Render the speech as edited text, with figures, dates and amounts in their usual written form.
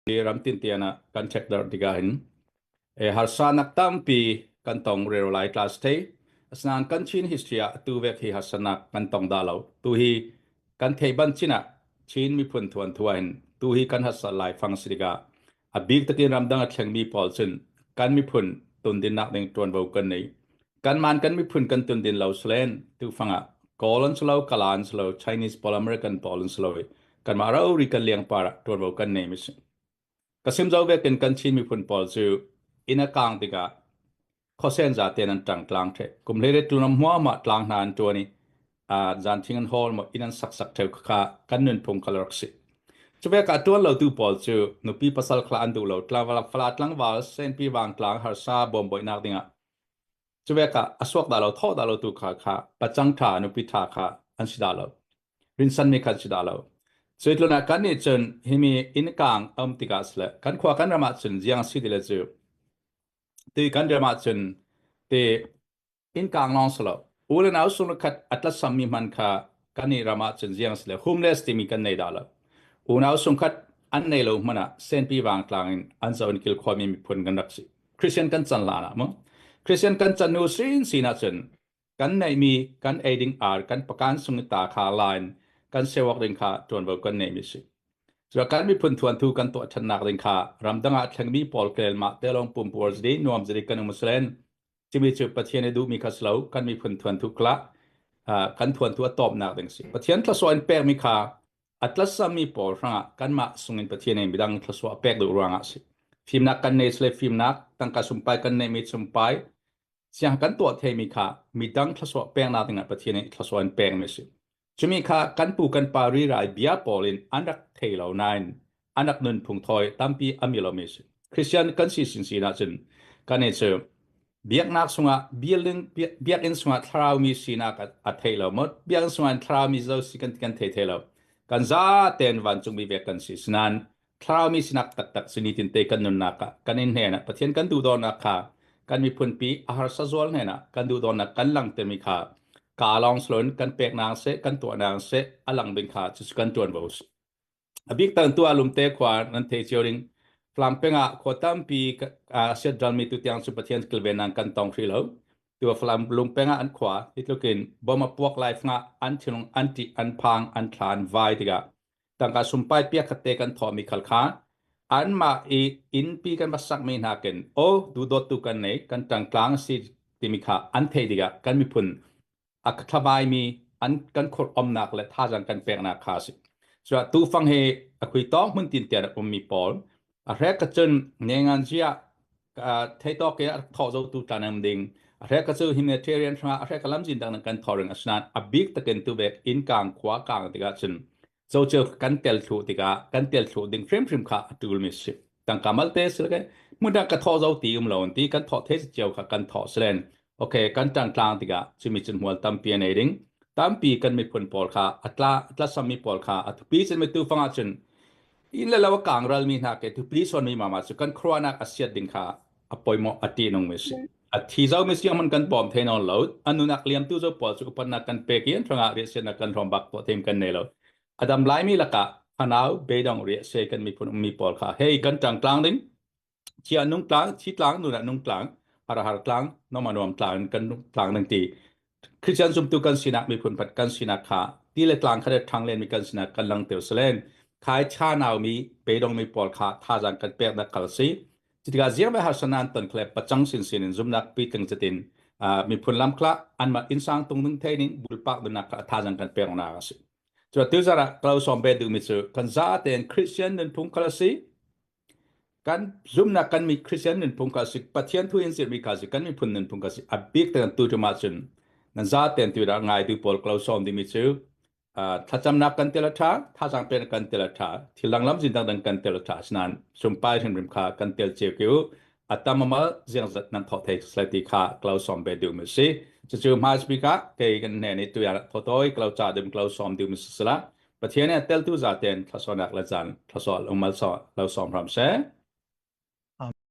Ram tintian ah kan check dar tikah hin harsanak tampi kan tong rero lai class thei. Asinain kan Chin history ah tu vek hi harsanak kan tong da lo. Tu hi kan thei ban chin ah Chin miphun thuan thua hin tu hi kan harsat lai fang si tikah a bik takin ramdang a thlengmi pawl cun kan miphun tundinnak ding tuanvo kan nei. Kan man kan miphun kan tundin lo slen tu fangah Kawl an si lo, Kala an si lo, Chinese pawl, American pawl an si lo i kanmah rori kan liang par ah tuanvo kan nei mi si. Ka sim zo vekin kan Chin miphun pawl cu inn a kang tikah khuasen za ten an ṭang tlang ṭhe. Kum hlei le tlunam hmuahmah tlang hna an ṭuan i zan thing an hawl maw inn an sak sak ṭheu kha kan nunphung kha rak si. Cuvek ah ṭuan lotu pawl cu nupi pasal kha an duh lo. Fala tlangval senpi vangtlang harsa bawmbawinak dingah cuvek ah a suak dah lo thawh dah lo tu kha kha pacang ṭha nupi ṭha kha an si dah lo. Rinsanmi kha an si dah lo. Cuitlun ah kan nih cun himi inn kaang a um tikah sile kan khua kan ram ah cun ziang si ti le cu ti kan ram ah cun ti innkang lawng si lo. U le nau sung khat a tlasammi hman kha kan i ram ah cun ziang si le homeless timi kan nei dah lo. Unau sungkhat an nei lo hmanh ah senpi vangtlang in an zo in kilkhuami miphun kan rak si. Christian kan can hlan ah mu. Christian kan can nu sin sin ah cun kan neihmi kan ei ding ar kan pakan sung i ta kha line kan sewak ding kha tuanvo kan neihmi si. Cua kan miphun thuanthu kan tuah ṭhannak ding kha ramdang ah thlengmi pawl kel mah te lawng pumpuar zidi nuam zidi kan um selen cimi cu Pathian i duhmi kha si lo kan miphun thuanthu kla kan thuanthu a tawpnak ding si Pathian thluachuah in pekmi kha a tlasami pawl hrangah kanmah sungin Pathian in midang thluachuah pek duh ruangah si fimnak kan nei sile fimnak tangka sumpai kan neihmi sumpai siang kan tuah theimi kha midang thluachuah peknak dingah Pathian nih thluachuah in pekmi si Cumi kha kan pu kan pa rirai bia pawl in an rak thei lo nain an rak nunphung thawi tampi a mi lomi si. Christian kan si sin sin ahcun kan i cu biaknak sungah building biakinn sungah thlarau mi sinak a thei lo maw biakinn sungah thlarau mi zo si kan kan thei thei lo kan za ten vancung mi vek kan si sinan Thlarau mi sinak taktak si nitin te kan nunnak ah kan in hnenah Pathian kan duhdawtnak kha kan miphunpi a harsa zual hnenah kan duhdawtnak kan langhtermi kha kaa lawng si loin kan peknak seh kan tuahnak seh a lang ding kha cucu kan ṭuanvo a si. A bik tan tu ah Lumte khua nan thei cio ding Falam peng ah khua tampi siat ralmi tu tiang cu Pathian kilvennak kan tong hrih lo. Tu Falam lungpeng ah an khua hi tlukin bom a puak lai fangah an thinlung an ṭih an phang an thla an vai tikah tangka sumpai piak khat te kan thawhmi khal kha anmah i innpi kan va sakmi hna kin o duhdawttu kan nei kan ṭangtlang si timi kha an theih tikah kan miphun a thlavaimi an kan khur omnak le thazang kan peknak kha a si. So tufang hi a khui tawng hmun tin tian a ummi pawl a hrek ka cun nengan zia theitawk ke a thawh zo tu tlanam ding a hrek ka cu humanitarian hranga a hrek ka lamzin dang kan thoring asnan a bik takin tu vek in kang khua kang tikah cun cocel kan tel thlu tikah kan tel thlu ding hrimhrim kha a tul mi si tangka malte sil ke hmun ka thaw zo ti um lo ti kan thaw the cio kha kan thaw silen okay kan tang tlang tikah chimi cun hmual tampi an ei ding tampi kan miphun pawl kha atla atla sammi pawl kha athupi cun mi tu fangah cun inn le lo a kang ralmi hna ke thupi sonmi mama cu kan khuaruahnak a siat ding kha a poimawh a ṭihnung mi si. A thi zo mi siang man kan bawm thei nawn lo. A nunak liam tu zo pawl cu upatnak kan pek i an hrangah riahsiatnak kan hrawm bak tuah them kan nei lo. A dam laimi lakah fanau beidong riah se kan miphun ummi pawl kha hei kan ṭang tlang ding chia nung tlang thi tlang nunah nung tlang har har tlang noma nuam tlang kan tlang ding ti Christian zumtu kan sinak miphun phat kan sinak kha ti le tlang kha le ṭhang len mi kan sinak kan lang teu selen khai cha nau mi beidong mi pawl kha thazang kan pek nak kal si Cutikah ziang ve harsanan ton khle pacang sinsin in zumnak pitling zetin miphun lam khla anmah innsang tung ning thei ning bulpak dunak kha thazang kan pek nak a si. Cu tu zarah klo som be duhmi cu kan za tein Christian nunphung khal a si. Kan zumnak kan mi Christian nunphung kha si Pathian thu in zirmi kha si kan miphun nunphung kha si a bik te kan tu ṭum ahcun nan za tein tu dah ngai tu pawl klo som dimi cu thlacamnak kan tel a ṭha, thazaang pek kan tel a ṭha, thil dang lamzin dangdang kan tel a ṭha. Asinain sumpai hrimhrim kha kan tel cio ke u. A tam amal ziangzat nan thawh thei lai ti kha klo sawm ve duh mi si. Cucu hmai bik ah kei kan hne nih tuya thawtawi klo ca dim klo sawm duh mi si sila. Pathian nih a teltu zaten thlasaw le zan thlasaw umal lo sawm hram seh.